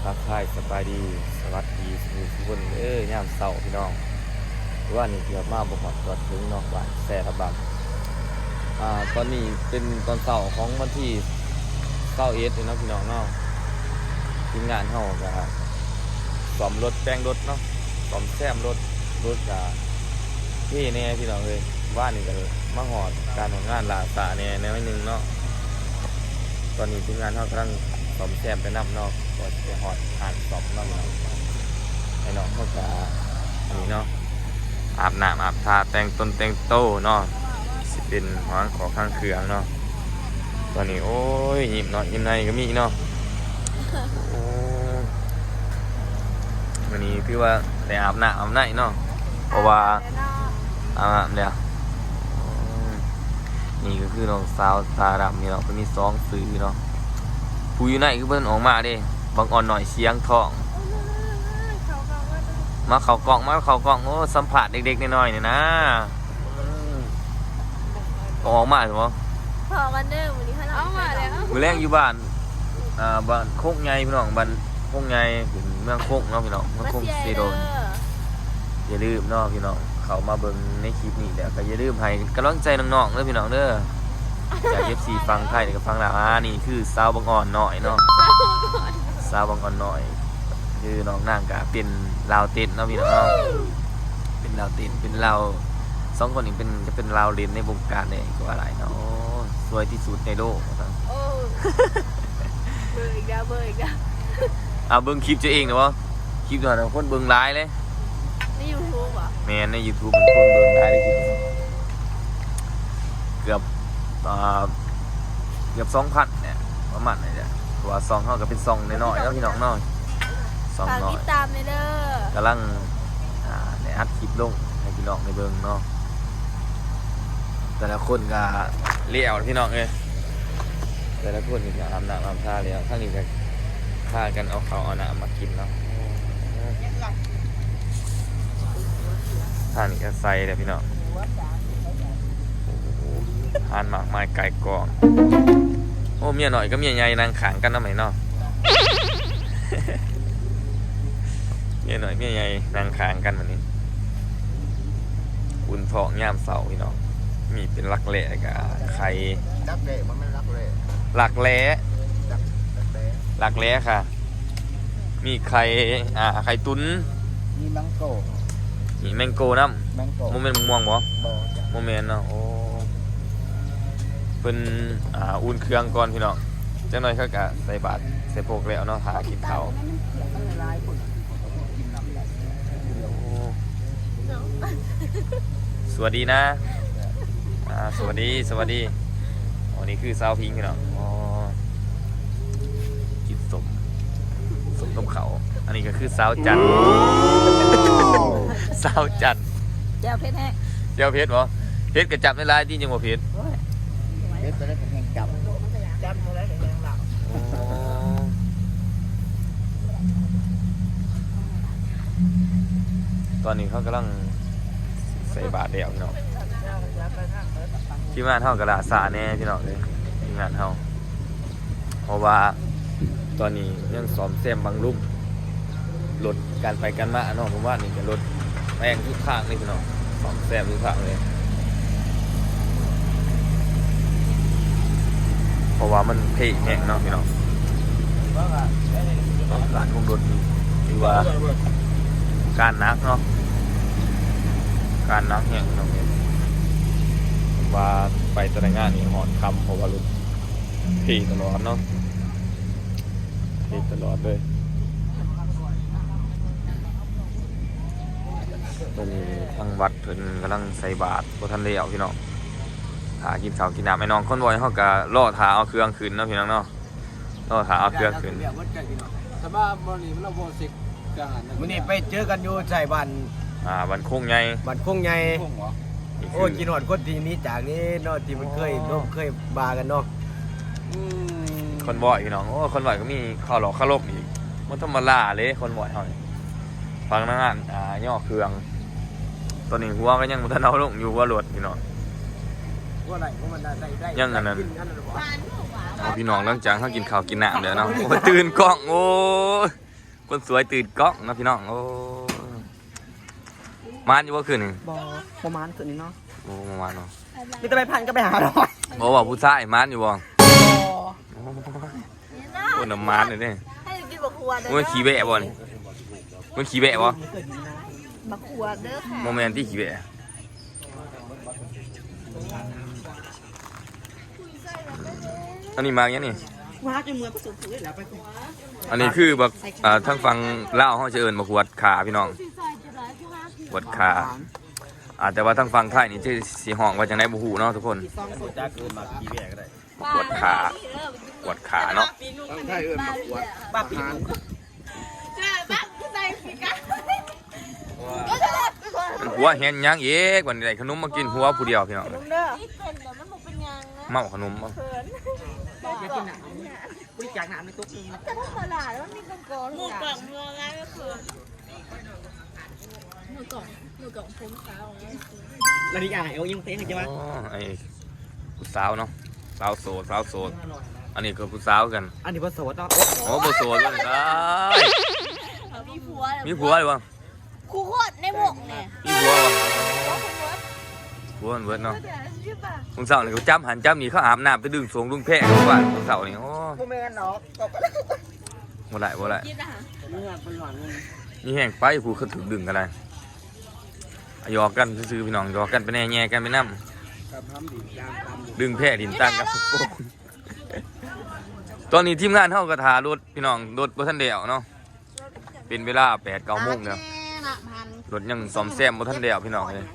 ທັກທາຍສະບາຍດີ ສະຫວັດດີສູ່ທຸກຄົນເດີ ຍາມເຊົ້າພີ່ນ້ອງ. ມື້ວານນີ້ເກືອບມາບໍ່ຮອດຈອດເຖິງເນາະ ບ້ານແຊລະບຳ. ອ່າ ຕອນນີ້ເປັນຕອນເຊົ້າຂອງວັນທີຊາວເອັດເນາະພີ່ນ້ອງເນາະ. ທີມງານເຮົາກະສ້ອມລົດແປງລົດເນາະ ສ້ອມແຊມລົດ ລົດກະເພແດ່ພີ່ນ້ອງເອີຍ. ວານນີ້ກະມາຮອດ ການຮອດງານລ່າຊ້າແດ່ໜ້ອຍໜຶ່ງເນາະ. ຕອນນີ້ທີມງານເຮົາກຳລັງສ້ອມແຊມໄປນຳເນາະ ກໍຈະຮອດຮ້ານສ້ອມເນາະພີ່ນ້ອງ. ໄອ້ນ້ອງເຮົາກະອັນນີ້ເນາະ ອາບນ້ຳອາບທ່າ ແຕ່ງຕົນແຕ່ງໂຕເນາະ ຊິເປັນຫອງຂອງຄາງເຄື່ອງເນາະ. ຕອນນີ້ ໂອ້ຍ ຍິບເນາະ ຍິບໃນກໍມີເນາະ. ໂອ້ ມື້ນີ້ຖືວ່າໄດ້ອາບນ້ຳອາບໃນເນາະ ເພາະວ່າອາບນ້ຳແລ້ວ. ນີ້ກໍຄືນ້ອງສາວຕາດຳນີ້ເນາະ ເພິ່ນມີສອງຊື່ເນາະ. ຜູ້ຢູ່ໃນຄືເພິ່ນອອກມາເດ້ ບັກອ່ອນນ້ອຍສຽງທອງ. ມາເຂົ້າກ້ອງ ມາເຂົ້າກ້ອງ ໂອ້ ສຳພາດເດັກໆນ້ອຍໆນີ້ນາ. ອອກມາຊິບໍ່? ພໍກັນເດີ ມື້ນີ້ເຮົາອອກມາແລ້ວ. ມື້ແລງຢູ່ບ້ານ ອ່າ ບ້ານໂຄກໃຫຍ່ພີ່ນ້ອງ ບ້ານໂຄກໃຫຍ່ ເປັນເມືອງໂຄກເນາະພີ່ນ້ອງ ເມືອງໂຄກເຊໂດນ. ຢ່າລືມເນາະພີ່ນ້ອງ ເຂົ້າມາເບິ່ງໃນຄລິບນີ້ແລ້ວ ກໍຢ່າລືມໃຫ້ກຳລັງໃຈນ້ອງໆເດີພີ່ນ້ອງເດີ ຈາກເອັຟຊີຝັ່ງໄທ ແລ້ວກໍຝັ່ງລາວ. ອ່າ ນີ້ຄືສາວບັກອ່ອນນ້ອຍເນາະ ສາວບັກອ່ອນນ້ອຍ. ຄືນ້ອງນາງກະເປັນລາວເຕັ້ນເນາະພີ່ນ້ອງເນາະ ເປັນລາວເຕັ້ນ ເປັນລາວ ສອງຄົນນີ້ເປັນ ຈະເປັນລາວເດັ່ນໃນວົງການເລີຍກໍວ່າໄດ້ເນາະ. ໂອ້ ສວຍທີ່ສຸດໃນໂລກວ່າຊັ້ນ. ໂອ້ ເບິ່ງອີກແລ້ວ ເບິ່ງອີກແລ້ວ. ອ່າ ເບິ່ງຄລິບຕົວເອງນະບໍ່? ຄລິບຕົວນັ້ນຄົນເບິ່ງຫຼາຍເລີຍ. ໃນຢູທູບບໍ່? ແມ່ນ ໃນຢູທູບມັນຄົນເບິ່ງຫຼາຍເລີຍ ເກືອບ ອ່າ ເກືອບສອງພັນແຫຼະ ປະມານນັ້ນແຫຼະ. ເພາະວ່າຊ່ອງເຮົາກໍເປັນຊ່ອງນ້ອຍໆເນາະພີ່ນ້ອງເນາະ ຊ່ອງນ້ອຍ ຝາກຕິດຕາມແດ່ເດີ. ກຳລັງ ອ່າ ໄດ້ອັດຄລິບລົງໃຫ້ພີ່ນ້ອງໄດ້ເບິ່ງເນາະ. ແຕ່ລະຄົນກໍແລ້ວພີ່ນ້ອງເອີຍ ແຕ່ລະຄົນນີ້ກໍອາບນ້ຳອາບທ່າແລ້ວ ທາງນີ້ກໍພາກັນເອົາເຂົ້າເອົານ້ຳມາກິນເນາະ. ທາງນີ້ກໍໃສ່ແລ້ວພີ່ນ້ອງ ໂອ້ໂຫ ອາຫານມາກມາຍກ່າຍກອງ. ໂອ້ ເມຍນ້ອຍກັບເມຍໃຫຍ່ນັ່ງຂ້າງກັນເນາະ ແມ່ນເນາະ ເມຍນ້ອຍເມຍໃຫຍ່ນັ່ງຂ້າງກັນມື້ນີ້. ອຸ່ນທ້ອງຍາມເຊົ້າພີ່ນ້ອງ ມີເປັນລັກແຮ້ ແລ້ວກະໄຂ່ ລັກແຮ້ ບໍ່ແມ່ນລັກແຮ້ ລັກແຮ້ ລັກ ລັກແຮ້ ລັກແຮ້ຄ່ະ. ມີໄຂ່ ອ່າ ໄຂ່ຕຸນ ມີແມງໂກ້ ມີແມງໂກ້ນຳ ແມງໂກ້ ບໍ່ແມ່ນໝາກມ່ວງບໍ່? ບໍ່ ບໍ່ແມ່ນເນາະ. ໂອ້ ເພິ່ນ ອ່າ ອຸ່ນເຄື່ອງກ່ອນພີ່ນ້ອງ ຈັກໜ້ອຍເຂົາກະໃສ່ບາດໃສ່ໂພກແລ້ວເນາະ ຖ້າກິນເຂົ້າ. ໂອ້ ສະຫວັດດີນາ ອ່າ ສະຫວັດດີ ສະຫວັດດີ. ອໍ ນີ້ຄືສາວພິງພີ່ນ້ອງ. ອໍ ກິນສົ້ມ ສົ້ມກັບເຂົ້າ. ອັນນີ້ກໍຄືສາວຈັນ ສາວຈັນ. ແຈ່ວເຜັດແຮງ ແຈ່ວເຜັດບໍ່? ເຜັດກໍຈັບຫຼາຍໆຕິ ຈັ່ງບໍ່ເຜັດ. ໂອ້ຍ ເຜັດໄປແລ້ວກໍແຮງຈັບ ຈັບເທົ່າໃດກໍແຮງລາວ. ອໍ ຕອນນີ້ເຂົາກຳລັງໃສ່ບາດແລ້ວພີ່ນ້ອງ. ທີມງານເຮົາກໍລ່າຊ້າແດ່ພີ່ນ້ອງເອີຍ ທີມງານເຮົາ ເພາະວ່າຕອນນີ້ຍັງສ້ອມແຊມບັງລຸມ ລົດການໄປການມາເນາະ. ເມື່ອວານນີ້ກໍລົດແປງທຸກທາງເລີຍພີ່ນ້ອງ ສ້ອມແຊມທຸກທາງເລີຍ ເພາະວ່າມັນເພແຮງເນາະພີ່ນ້ອງ. ການລົງລົດນີ້ຖືວ່າການໜັກເນາະ ການໜັກແຮງພີ່ນ້ອງເອີຍ. ວ່າໄປແຕ່ລະງານນີ້ຮອດຄ່ຳ ເພາະວ່າລົດເພຕະຫຼອດເນາະ ເພຕະຫຼອດເລີຍ. ຕອນນີ້ທາງວັດເພິ່ນກຳລັງໃສ່ບາດ ບໍ່ທັນແລ້ວພີ່ນ້ອງ ຖ້າກິນເຂົ້າກິນນ້ຳ. ໄອ້ນ້ອງຄອນວອຍເຮົາກໍລໍຖ້າເອົາເຄື່ອງຂຶ້ນເນາະພີ່ນ້ອງເນາະ ລໍຖ້າເອົາເຄື່ອງຂຶ້ນ. ມື້ນີ້ໄປເຈີກັນຢູ່ໃສບ້ານ ອ່າ ບ້ານໂຄກໃຫຍ່ ບ້ານໂຄກໃຫຍ່. ໂອ້ ຄິດຮອດຄົນທີ່ໜີຈາກນີ້ເນາະ ທີ່ມັນເຄີຍລົມເຄີຍບາກັນເນາະ. ຄອນວອຍພີ່ນ້ອງ ໂອ້ ຄອນວອຍກໍມີເຂົ້າຫຼອກເຄົາລົບອີກ ບໍ່ທຳມະດາເດ້ ຄອນວອຍເຮົານີ້. ພະນັກງານ ອ່າ ຍໍເຄື່ອງ ຕອນນີ້ຫົວກໍຍັງບໍ່ທັນເອົາລົງຢູ່ ຫົວລົດພີ່ນ້ອງ ຍັງອັນນັ້ນ. ເອົາ ພີ່ນ້ອງ ຫຼັງຈາກເຮົາກິນເຂົ້າກິນນ້ຳແລ້ວເນາະ ໂອ້ຍ ຕື່ນກ້ອງ ໂອ້ຍ ຄົນສວຍຕື່ນກ້ອງເນາະພີ່ນ້ອງ. ໂອ້ ມານຢູ່ບໍ່ຄືນນີ້? ບໍ່ ບໍ່ມານຄືນນີ້ເນາະ. ໂອ້ ບໍ່ມານເນາະ. ມີແຕ່ໃບພັນກັບໃບຫ້າຮ້ອຍ. ບໍ່ ວ່າຜູ້ຊາຍມານຢູ່ບໍ່? ບໍ່. ໂອ້ ໂອ້ ນຳມານເດ້. ໃຫ້ກິນບັກຂວດເດີ. ມັນຂີ້ແວະບໍ່ນີ້? ມັນຂີ້ແວະບໍ່? ບັກຂວດເດີ. ບໍ່ແມ່ນຕິຂີ້ແວະ. ອັນນີ້ໝາກຫຍັງນີ້? ວ່າຈະເມືອໄປສວນປູແລ້ວໄປ. ອັນນີ້ຄືບັກ ອ່າ ທາງຝັ່ງລາວເຮົາຈະເອີ້ນວ່າຫວດຂາພີ່ນ້ອງ ຫວດຂາ. ອ່າ ແຕ່ວ່າທາງຝັ່ງໄທນີ້ຈະຊິຮ້ອງວ່າຈັ່ງໃດບໍ່ຮູ້ເນາະທຸກຄົນ. ຫວດຂາ ຫວດຂາເນາະ. ທາງໄທເອີ້ນວ່າຫວດ ບັກປີ ມັນຫົວແຮງຫຍັງອີກ ບັດນີ້ໄດ້ຂະໜົມມາກິນຫົວຜູ້ດຽວພີ່ນ້ອງ. ເມົາຂະໜົມບໍ່? ຢາກກິນນ້ຳ ບໍລິຈາກນ້ຳໃນຕົກ. ໝູ່ກອງ ໝູ່ກອງ ໝູ່ກອງຜົມຂາວ. ລະນີ້ອ້າຍ ໂອ້ ຍັງເຕັງຢູ່ວະ. ອໍ ໄອ້ຜູ້ສາວເນາະ ສາວໂສດ ສາວໂສດ. ອັນນີ້ກໍຜູ້ສາວຄືກັນ. ອັນນີ້ບໍ່ໂສດເນາະ. ໂອ້ ບໍ່ໂສດເລີຍ. ມີຜົວແລ້ວ ມີຜົວແລ້ວບໍ່? ຄູ່ຄົນໃນວົງນີ້ ມີຜົວບໍ່? ຜົວເບິດເນາະ. ມື້ເຊົ້ານີ້ກໍຈຳຫັ້ນຈຳນີ້ ເຂົາອາບນ້ຳໄປດຶງສົງດຶງແພກັນວ່າມື້ເຊົ້ານີ້. ໂອ້ ບໍ່ແມ່ນດອກ. ບໍ່ໄດ້ ບໍ່ໄດ້ ມີແຮງໄປ ຜູ້ເຂົາຖືກດຶງກໍໄດ້. ຫຍອກກັນຊື່ໆ ພີ່ນ້ອງ ຫຍອກກັນໄປແດ່ ແຍ່ກັນໄປນຳ ດຶງແພຫຼິ້ນຕ່າງກັບ. ຕອນນີ້ທີມງານເຮົາກໍຖ້າລົດພີ່ນ້ອງ ລົດບໍ່ທັນແລ້ວເນາະ. ເປັນເວລາແປດເກົ້າໂມງແລ້ວ ລົດຍັງສ້ອມແຊມບໍ່ທັນແລ້ວພີ່ນ້ອງເອີຍ.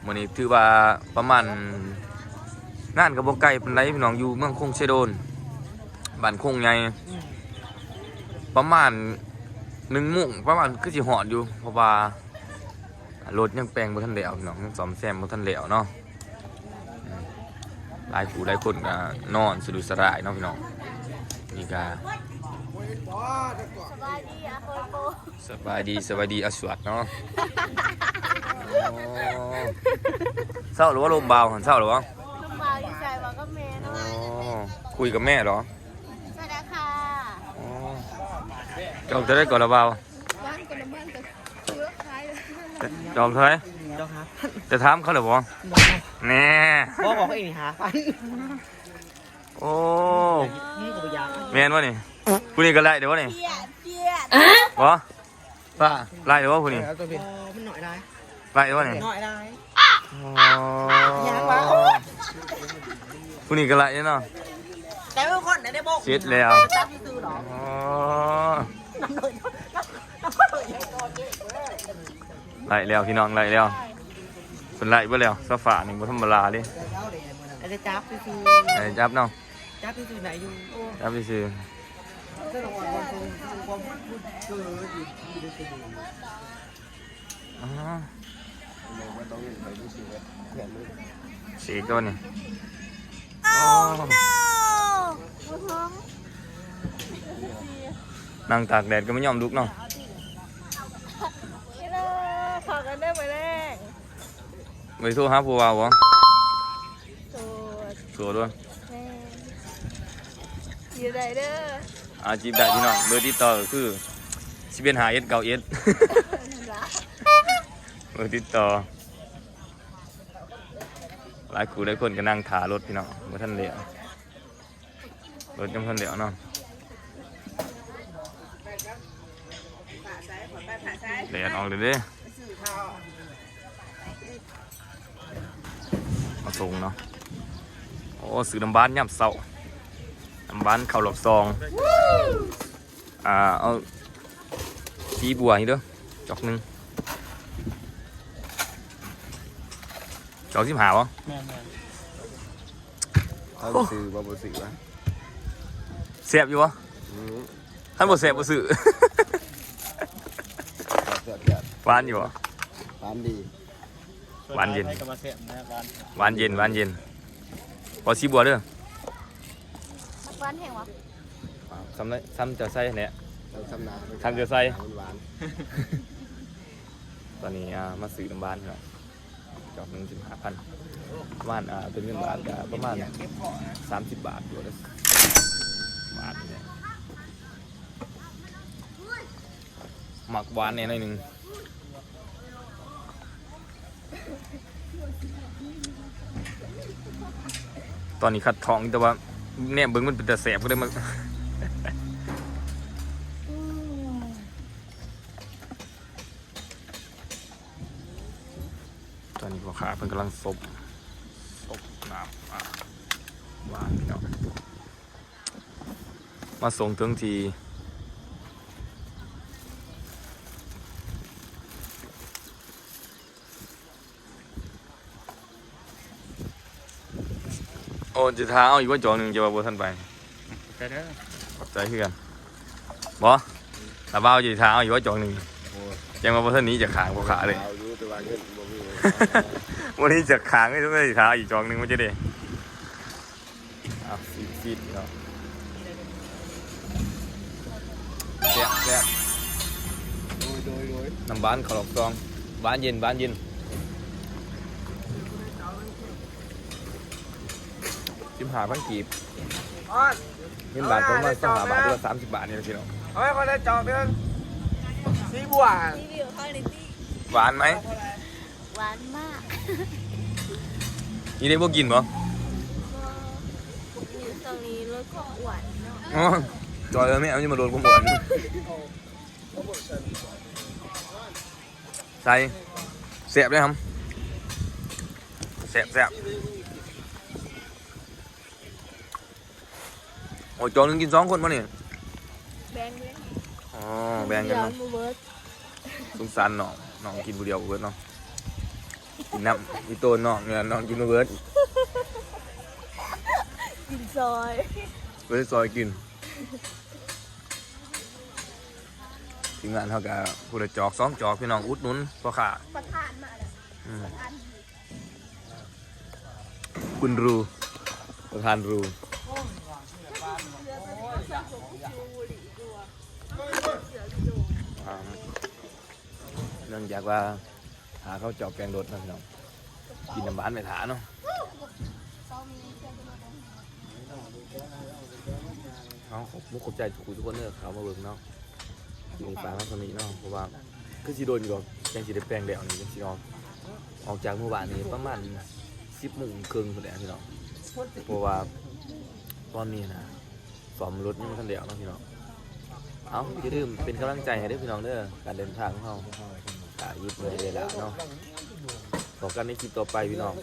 ມື້ນີ້ຖືວ່າປະມານ ງານກໍບໍ່ໄກປານໃດພີ່ນ້ອງ ຢູ່ເມືອງຄົງເຊໂດນ ບ້ານຄົງໃຫຍ່. ປະມານໜຶ່ງໂມງ ປະມານຄືຊິຮອດຢູ່ ເພາະວ່າ ລົດຍັງແປງບໍ່ທັນແລ້ວພີ່ນ້ອງ ຍັງສ້ອມແຊມບໍ່ທັນແລ້ວເນາະ. ອືມ ຫຼາຍຜູ້ຫຼາຍຄົນກໍນອນສະດຸດສະຫຼາຍເນາະພີ່ນ້ອງ. ນີ້ກໍ ສະບາຍດີອາໂຄໂກ ສະບາຍດີ ສະບາຍດີອາສວດເນາະ. ໂອ້ ເຊົາແລ້ວບໍ່ ລົມບ່າວຫັ້ນ ເຊົາແລ້ວບໍ່? ລົມບ່າວຢູ່ໃສ ເວົ້າກັບແມ່ເນາະ. ອໍ ຄຸຍກັບແມ່ເນາະ. ສະຫວັດດີຄ່ະ. ອໍ ຈອງເທົ່າໃດກໍລະບ່າວ? ຈອງເທົ່າໃດ? ຈອງເທົ່າໃດ? ຈະຖາມເຂົາແລ້ວບໍ່? ບໍ່ ແນ່ ບໍ່ ບອກເຂົາເອງນີ້ ຫ້າພັນ. ໂອ້ ແມ່ນບໍ່ນີ້? ຜູ້ນີ້ກໍໄລ່ໄດ້ບໍ່ນີ້? ບໍ່ ປ້າ ໄລ່ໄດ້ບໍ່ຜູ້ນີ້? ເອີ ມັນໜ້ອຍຫຼາຍ. ໄລ່ໄດ້ບໍ່ນີ້? ໜ້ອຍຫຼາຍ. ອໍ ຫຍັງວະ? ຜູ້ນີ້ກໍໄລ່ເນາະ. ແຕ່ບາງຄົນໄດ້ບໍ່ ເສັດແລ້ວ. ອໍ ໄລ່ແລ້ວພີ່ນ້ອງ ໄລ່ແລ້ວ. ເພິ່ນໄລ່ເບິດແລ້ວ. ຊາວຟ້ານີ້ບໍ່ທຳມະດາເດ້. ໄດ້ຈັບຊື່ໆ ໄດ້ຈັບເນາະ. ຈັບຊື່ໆ ໄດ້ຢູ່. ໂອ້ ຈັບຊື່ໆ. ອໍ ສີຕົວນີ້. ໂອ້ ໂອ້ ໂອ້ ນັ່ງຕາກແດດກໍບໍ່ຍອມລຸກເນາະ. ເຮົາກັນເດີມື້ແລງ. ບໍ່ໄດ້ໂທຫາຜູ້ບ່າວບໍ່? ໂສດ. ໂສດບໍ່? ແມ່ນ. ຈີບໄດ້ເດີ. ອ່າ ຈີບໄດ້ພີ່ນ້ອງ. ເບີຕິດຕໍ່ກໍຄື ສິບເອັດ ຫ້າເອັດ ເກົ້າເອັດ ເບີຕິດຕໍ່. ຫຼາຍຄູ່ຫຼາຍຄົນກໍນັ່ງຖ້າລົດພີ່ນ້ອງ ບໍ່ທັນແລ້ວ. ລົດຍັງບໍ່ທັນແລ້ວເນາະ. ແດດອອກແລ້ວເດ້. ມາສົ່ງເນາະ. ໂອ້ ຊື້ນ້ຳຫວານຍາມເຊົ້າ ນ້ຳຫວານເຂົ້າລອບສອງ. ອ່າ ເອົາສີບົວນີ້ເດີ ຈອກໜຶ່ງ. ສອງສິບຫ້າບໍ່? ແມ່ນໆ. ເຂົາບໍ່ຊື້ບໍ່ ບໍ່ຊື້ວະ. ແຊບຢູ່ບໍ່? ອືມ ຄັນບໍ່ແຊບບໍ່ຊື້. ແຊບໆ. ຫວານຢູ່ບໍ່? ຫວານດີ. ຫວານເຢັນ ຫວານເຢັນ ຫວານເຢັນ. ຂໍສີບົວເດີ. ມັກຫວານແຮງຫວາ? ສ່ຳໃດ ສ່ຳເຈົ້າໃສ່ຫັ້ນແຫຼະ ສ່ຳໜ້າ ສ່ຳເຈົ້າໃສ່. ມັນຫວານ. ຕອນນີ້ ອ່າ ມາຊື້ນ້ຳຫວານເນາະ. ຈອກໜຶ່ງສິບຫ້າພັນ ປະມານ ອ່າ ເປັນເງິນບາດກໍປະມານສາມສິບບາດ ຫຼືວ່າບາດນີ້ແຫຼະ. ໝາກຫວານແດ່ໜ້ອຍໜຶ່ງ. ຕອນນີ້ຄັດທ້ອງ ແຕ່ວ່າແນມເບິ່ງມັນເປັນຕາແຊບ ກໍເລີຍມາ ຕອນນີ້ພໍ່ຄ້າເພິ່ນກຳລັງສົບ ສົບນ້ຳ ອາ ຫວານພີ່ນ້ອງ. ມາສົ່ງເຖິງທີ່. ໂອ້ ຈະຖ້າເອົາອີກວ່າຈອກໜຶ່ງ ຈະວ່າບໍ່ທັນໄປ. ຂອບໃຈເດີ ຂອບໃຈຄືກັນ. ບໍ່ ລາວບ່າວ ຈະຖ້າເອົາອີກວ່າຈອກໜຶ່ງ. ໂອ້ຍ ຈັ່ງວ່າບໍ່ທັນໜີຈາກຂ້າງພໍ່ຄ້າເລີຍ. ເອົາຢູ່ ແຕ່ວ່າເງິນບໍ່ມີ ບໍ່ໜີຈາກຂ້າງເລີຍ. ຖ້າເອົາອີກຈອກໜຶ່ງ ມັນຈະໄດ້ ອ່ະ ຊີມໆ ເນາະ. ແຊບໆ ໂດຍໆ ໂດຍ ນ້ຳຫວານເຂົ້າຫຼອກຊອງ ຫວານເຢັນ ຫວານເຢັນ. ສິບຫ້າພັນກີບ ເງິນບາດປະມານຊາວຫ້າບາດ ຫຼືວ່າສາມສິບບາດນີ້ແຫຼະພີ່ນ້ອງ. ເອົາໃຫ້ຂ້ອຍໄດ້ຈອກໜຶ່ງ ສີບົວ. ຫວານໄໝ? ຫວານມາກ. ນີ້ໄດ້ບໍ່ກິນບໍ່? ບໍ່ ຢູ່ຊ່ວງນີ້ລົດຄວາມອ້ວນເນາະ. ອໍ ຈອຍເອີຍ ແມ່ ເອົາຢູ່ມາລົດຄວາມອ້ວນ. ໃສ່ ແຊບເດ້ຫຳ ແຊບໆ. ໂອ້ຍ ຈອກໜຶ່ງກິນສອງຄົນບໍ່ນີ້? ແບ່ງເດ້. ອໍ ແບ່ງກັນເນາະ. ສົງສານນ້ອງ ນ້ອງກິນຜູ້ດຽວບໍ່ເບິດເນາະ. ກິນນຳອີ່ໂຕນນ້ອງ ນ້ອງກິນບໍ່ເບິດ ກິນຊອຍ ບໍ່ໄດ້ຊອຍກິນ. ທີມງານເຮົາກະຜູ້ລະຈອກສອງຈອກ ພີ່ນ້ອງ ອຸດໜູນພໍ່ຄ້າ. ປະທານມາແລ້ວ. ອືມ ປະທານ ຄຸນຣູ ປະທານຣູ. ອ່າ ເນື່ອງຈາກວ່າ ຖ້າເຂົາເຈົ້າແປງລົດເນາະພີ່ນ້ອງ ກິນນ້ຳຫວານໄວ້ຖ້າເນາະ. ເອົາ ຂອບມຸກຂອບໃຈທຸກຜູ້ທຸກຄົນເດີ ເຂົ້າມາເບິ່ງເນາະ. ຊິໄດ້ຝາກໄວ້ສ່ຳນີ້ເນາະ ເພາະວ່າຄືຊິດົນຢູ່ດອກ ຈັ່ງຊິໄດ້ແປງແລ້ວນີ້ ຈັ່ງຊິອອກ ອອກຈາກໝູ່ບ້ານນີ້ປະມານສິບໂມງເຄິ່ງພຸ້ນແຫຼະພີ່ນ້ອງ ເພາະວ່າຕອນນີ້ນະ ສ້ອມລົດຍັງບໍ່ທັນແລ້ວເນາະພີ່ນ້ອງ. ເອົາ ຢ່າລືມເປັນກຳລັງໃຈໃຫ້ເດີພີ່ນ້ອງເດີ ການເດີນທາງຂອງເຮົາ ກະຫຍຸດເມື່ອຍເວລາເນາະ. ພໍ້ກັນໃນຄລິບຕໍ່ໄປພີ່ນ້ອງ.